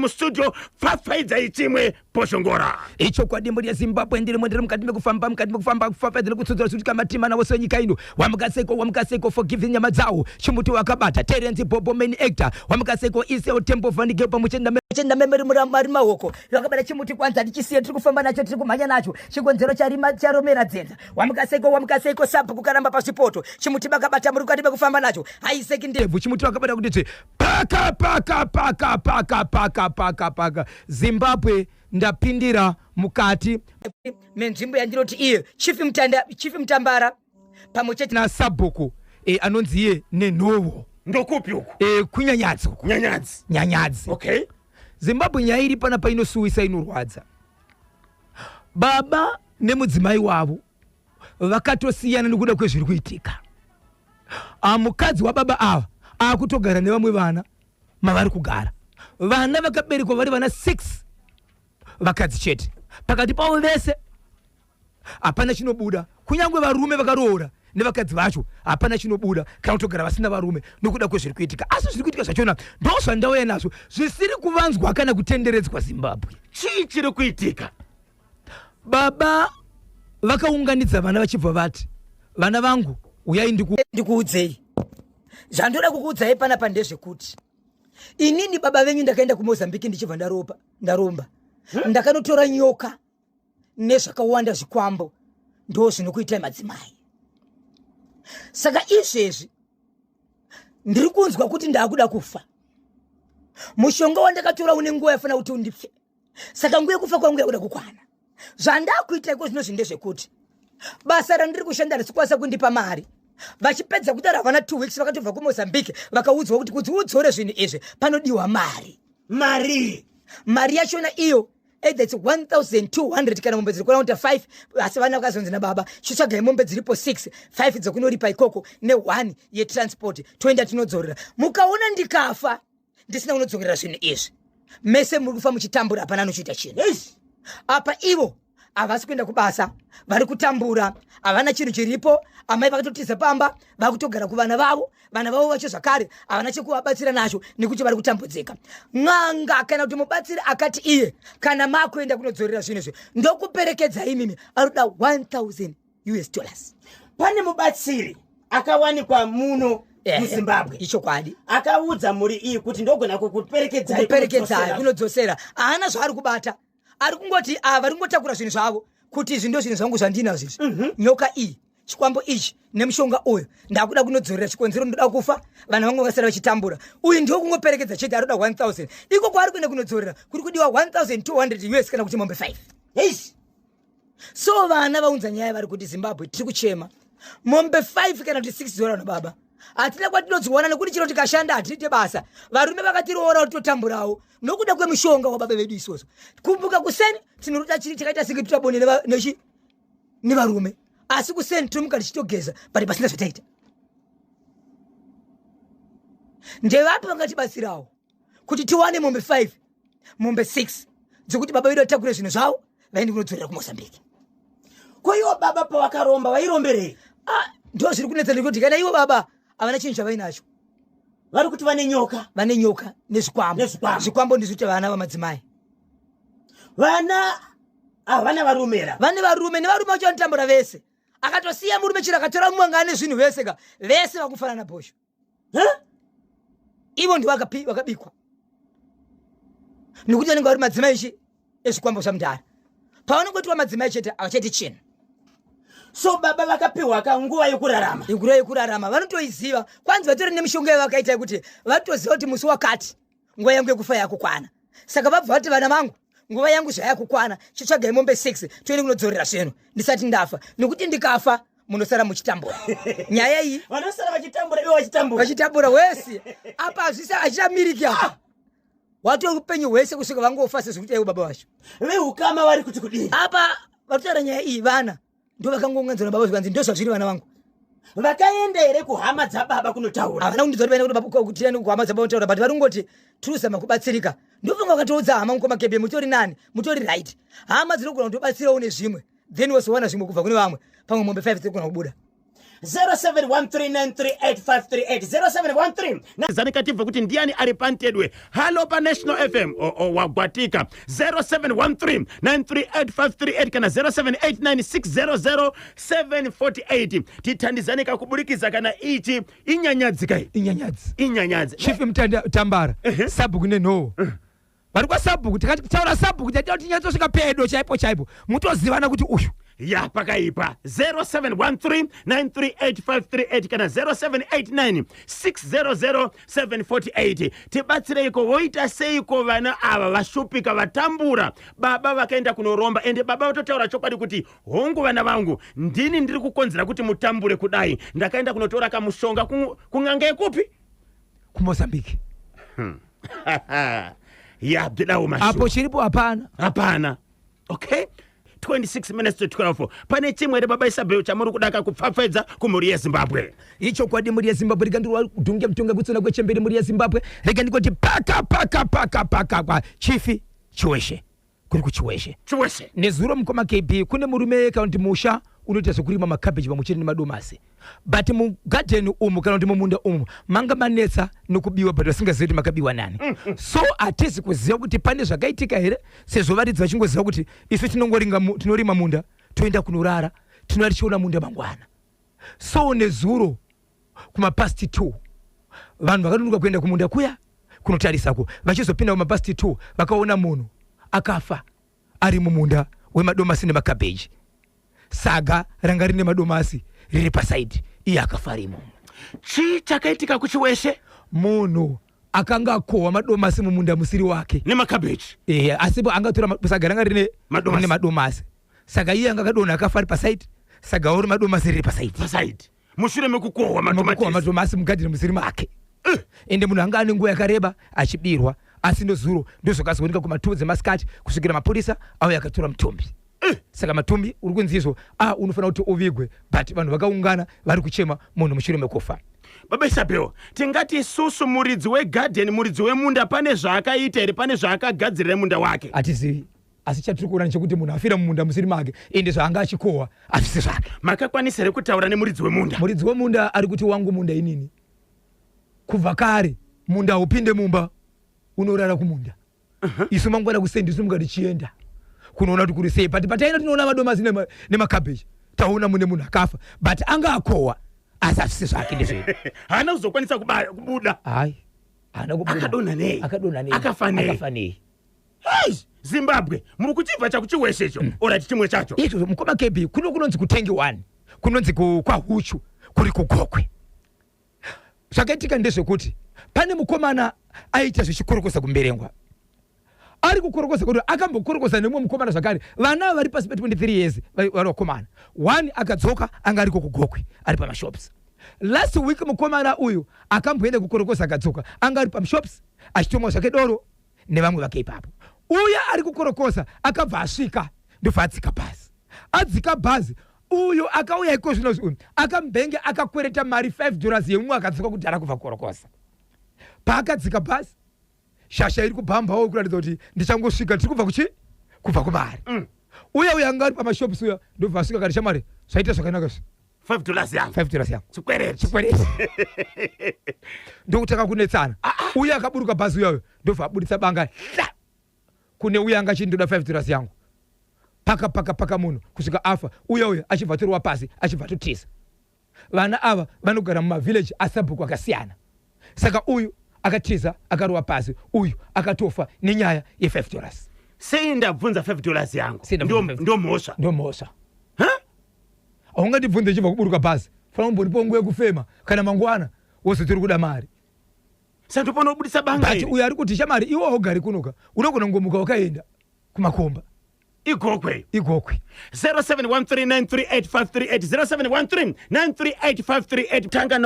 Mustudio pfapfaidzai chimwe Bhozhongora. Ichokwadi mhuri yeZimbabwe ndirimo ndiri mukati mekufamba mukati mekufamba kufafaidzira kutsudzura zvikutika matima navose venyika ino wamukaseiko wamukaseiko forgive nyama dzawo chimuti wakabata Terence Bobo main actor wamukaseiko Iseo Tembo Vanige pamuchenda chenda memeri mari maoko vakabata chimuti kwanza tichisiye tiri kufamba nacho tiri kumhanya nacho chikonzero charima charomera dzenza wamukaseiko wamukaseiko sabhuku karamba pasvipoto chimuti bakabata muri mukati mekufamba nacho haiseki ndebvu chimuti vakabata kuti tsve paka paka paka paka paka paka paka Zimbabwe ndapindira mukati menzvimbo yandinoti iye chief mutanda chief mutambara pamwe chete nasabhuku e, anonzi iye nenhovo Ndokupi uku? E, kunyanyadzi uku. Nyanyadzi. Nyanyadzi. Okay. Zimbabwe nyaya iri panapa inosuwisa inorwadza. Baba nemudzimai wavo vakatosiyana nekuda kwezviri kuitika. Ah, mukadzi wababa ava akutogara nevamwe vana mavari kugara. Vana vakaberekwa vari vana 6 vakadzi chete. Pakati pavo vese hapana chinobuda, kunyange varume vakaroora nevakadzi vacho hapana chinobuda kana kutogara vasina varume nokuda kwezviri kuitika. Asi zviri kuitika zvachona ndozvandauya nazvo zvisiri kuvanzwa kana kutenderedzwa Zimbabwe. Chii chiri kuitika? Baba vakaunganidza vana vachibva vati, vana vangu uyai ndikuudzei zvandoda kukuudzai panapa ndezvekuti inini baba venyu ndakaenda kumozambique ndichibva ndaropa ndaromba ndakanotora nyoka nezvakawanda zvikwambo ndo zvinokuitai madzimai saka izvezvi ndiri kunzwa kuti ndaakuda kufa mushonga wandakatora une nguva yafanira kuti undife saka nguva yekufa kwangu yakuda kukwana zvandakuita iko zvino zvi ndezvekuti basa randiri kushanda risikwanisa kundipa mari vachipedza kudaro havana 2 weeks vakatobva kumozambique vakaudzwa kuti kuti udzore zvinhu izvi panodiwa mari mari mari yachona iyo either its 1200 kana mombe dziri kuona kuti 5 asi vana vakazonzi nababa chitsvagai mombe dziripo 6 5 dzekunoripa ikoko ne1 yetransport toenda tinodzorera mukaona ndikafa ndisina kunodzokera zvinhu izvi mese muri kufa muchitambura hapana anochiita chinhu apa ivo havasi kuenda kubasa vari kutambura havana chinhu chiripo amai vakatotiza pamba vakutogara kuvana vavo vana vavo vacho zvakare havana chekuvabatsira nacho nekuti vari kutambudzika n'anga kana kuti mubatsiri akati iye kana makuenda kunodzorera zvinhu izvi ndokuperekedza imimi arikuda 1000 us dollars pane mubatsiri akawanikwa muno muzimbabwe ichokwadi akaudza mhuri iyi kuti ndogona kukuperekedzai kuperekedzai kunodzosera haana zvaari kubata ari kungoti ava vari kungotakura zvinhu zvavo kuti izvi ndo zvinhu zvangu zvandinazvo izvi nyoka iyi chikwambo ichi nemushonga uyu ndakuda kunodzorera chikonzero ndoda kufa vanhu vangu vakasara vachitambura uyu ndiwo kungoperekedza chete arikuda 1000 iko kwaari kuenda kunodzorera kuri kudiwa 1200 us kana kuti mombe 5 Eish. So vana vaunza nyaya vari kuti Zimbabwe tiri kuchema mombe 5 kana kuti 6 dzora baba hatina kwatinodziwana nekuti chiro tikashanda hatiite basa varume vakatiroora totamburawo nokuda kwemishonga wababa vedu isusu kumbuka kuseni tinorota chiri takaita senge titabone nechi nevarume asi kuseni tinomuka tichitogeza but pasina zvataita ndevapi vangatibatsirawo kuti tiwane mombe 5 mombe 6 dzekuti baba vedu vatakure zvinhu zvavo vaende kunodzorera kumozambique ko iwo baba pavakaromba vairomberei ah, ndo zviri kunetsa ndikuti kana ivo baba havana chinhu chavainacho vari kuti vane nyoka vane nyoka nezvikwambo zvikwambo ndizviti vana vamadzimai vana havana varumera vane varume nevarume vacho vanotambura vese akatosiya murume chiro akatora mumwe anga ane zvinhu vese ka vese vakufanana bhosho ivo ndivo vakabikwa nekuti vanenge vari madzimai chi ezvikwambo zvamudhara pavanongotiwa madzimai chete havachaiti chinhu so baba vakapiwa ka nguva yekurarama nguva yekurarama vanotoiziva kwanzi vatori nemishonga yavakaita yekuti vatoziva kuti musi wakati nguva yangu yekufa yakukwana saka vabva vati vana vangu nguva yangu zvayakukwana chitsvagai mombe 6 toende kunodzorera zvinhu ndisati ndafa nekuti ndikafa munosara muchitambura nyaya iyi vanosara vachitambura ivo vachitambura vachitambura wese apa hazvisa achichamiriki apa ah! watove upenyu hwese kusvika vangofa sezvikuti aiwo baba vacho veukama vari kuti kudii apa varikutaura nyaya iyi vana ndo vakangounganidzwa nababa zvikanzi ndo zvazviri vana vangu vakaenda here kuhama dzababa kunotaura havana kundiudza kuti vaenda kuti kuhama dzababa kunotaura but vari kungoti tirikuzama kubatsirika ndofunga vakatoudza hama mukoma kebe mutori nani mutori right hama dzinogona kutobatsirawo nezvimwe then wozowana zvimwe kubva kune vamwe pamwe mombe 5 dzirikugona kubuda. 0713938538, 0713. Zanika tibve kuti ndiani ari pantedwe. Halo paNational FM. Oo, wagwatika. 0713 938538 kana 0789 600748. Tithandizane kakuburikidza kana ichi inyanyadzi kai. Inyanyadzi. Inyanyadzi. Chief Mutambara, sabhuku nenhowo vari kwasabhuku. Tikati taura sabhuku, taita kuti tinyatsosvika pedo chaipo chaipo, mutozivana kuti uyu. Ya, pakaipa. 0713 938538 kana 0789 600748. Tibatsireiko, voita seiko vana ava vashupika, vatambura? Baba vakaenda kunoromba, ende baba vatotaura chokwadi kuti hongu, vana vangu, ndini ndiri kukonzera kuti mutambure kudai. Ndakaenda kunotora kamushonga kun'anga yekupi? KuMozambique. Ya, bvidawo mashu. Apo chiripo hapana. Hapana. Okay, 26 minutes to 12. Pane chimwe here, baba Isabel, chamuri kudaka kupfapfaidza kumhuri yeZimbabwe? Ichokwadi, mhuri yeZimbabwe, rega ndirwadhunge mutonga kutsona kwechemberi. Mhuri yeZimbabwe, rega ndikoti paka paka paka paka kwa Chief Chiweshe, kuri kuChiweshe. Chiweshe. Nezuro, mukoma KB, kune murume kana kuti musha unoita zvekurima makabheji pamwe chete nemadomasi, but mugadheni umu kana kuti mumunda umu manga manetsa nokubiwa, but vasingazivi kuti makabiwa nani. So hatizi kuziva kuti pane zvakaitika here, sezvo varidzi vachingoziva kuti isu tinorima munda, toenda kunorara, tinova tichiona munda mangwana. So nezuro kumapast 2 vanhu vakanonoka kuenda kumunda kuya kunotarisako. Vachizopinda kumapast 2, vakaona munhu akafa ari mumunda wemadomasi nemakabheji. Saga ranga rine madomasi riri pasaidi, iye akafa ari imomo. Chii chakaitika kuChiweshe? Munhu akanga akohwa madomasi mumunda musiri wake. Nemakabheji. Ehe, asi angatora saga ranga rine Madomasi. rine madomasi, saka iye anga akadonha akafa ari pasaidi, saga uri madomasi riri pasaidi. Pasaidi mushure mekukohwa makohwa matomatisi. Madomasi mugadheni musiri make. Ende munhu anga ane nguva yakareba achibirwa, asi nezuro ndozvakazooneka kuma2 dzemasikati, kusvikira mapurisa auya akatora mutumbi. Saka matumbi uri kunzi izvo a unofanira kuti uvigwe, but vanhu vakaungana vari kuchema munhu mushure mekufa. Baba Isabel, tingati isusu muridzi wegadheni, muridzi wemunda, pane zvaakaita here? Pane zvaakagadzirira munda wake? Hatizivi, asi chatiri kuona ndechekuti munhu afira mumunda musiri make, ende zvaanga achikohwa hazvisi zvake. Makakwanisa here kutaura nemuridzi wemunda? Muridzi wemunda ari kuti wangu munda inini kubva kare, munda haupinde mumba, unorara kumunda. Isu mangwana kusendi simuka tichienda kunoona kuti kuri sei, but pataenda tinoona madomasi nemakabheji, taona mune munhu akafa, but anga akohwa asi hazvisi zvake, ndezvedu. Haana kuzokwanisa kubuda? Hai, haana kubuda. Akadonha nei? Akadonha nei? Akafa nei? Akafa nei? Hei, Zimbabwe, muri kuchibva chakuChiweshecho. Alright, chimwe chacho? Izvozvo, mukoma KB, kuno kunonzi kuTengi 1, kunonzi kwaHuchu, kuri kuGokwe. Zvakaitika ndezvekuti pane mukomana aiita zvechikorokosa kuMberengwa. Ari kukorokosa kuti akambokorokosa nemumwe mukomana zvakare. Vana vari pasi pe23 years, vari vakomana. One akadzoka, anga ariko kuGokwe, ari pamashops. Last week mukomana uyu akamboenda kukorokosa, akadzoka, anga ari pamashops achitomwa zvake doro nevamwe vake ipapo. Uya ari kukorokosa akabva asvika, ndobva adzika bhazi. Adzika bhazi, uyo akauya iko zvinozvi uyu akambenge akakwereta mari $5 yemumwe akadzoka kudhara kubva kukorokosa. Paakadzika bhazi, shasha iri kubhambawo kuratidza kuti ndichangosvika, tiri kubva kuchi kubva kumari. Uya uya anga ari pamashops uya ndobva asvika kati, "Shamwari, zvaita zvakanaka zvi." $5 yangu. $5 yangu. Chikwereti. Chikwereti. Ndokutanga kunetsana. Uye akaburuka bhazi uyayo ndobva abuditsa banga hla kune uya anga achiti ndoda $5 yangu. Paka paka paka munhu kusvika afa. Uya uya achibva atorwa pasi, achibva atotiza. Vana ava vanogara mumavhileji asabhuku akasiyana, saka uyu akatiza akarova pasi, uyu akatofa nenyaya ye$5. Sei ndabvunza $5 yangu? Sei ndabvunza Ndo mhosva? Ndo mhosva. Ha? Haungatibvunze ichibva kuburuka bhazi. Fanira kumbonipawo nguva yekufema, kana mangwana wozoti kuda mari. Saka ndopanobudisa banga But iri. uyo ari kuti, "Shamari, iwe haugari kunoka, unogona kungomuka wakaenda kumakomba." Igokwe. Igokwe. 0713938538, 0713938538. Tanga.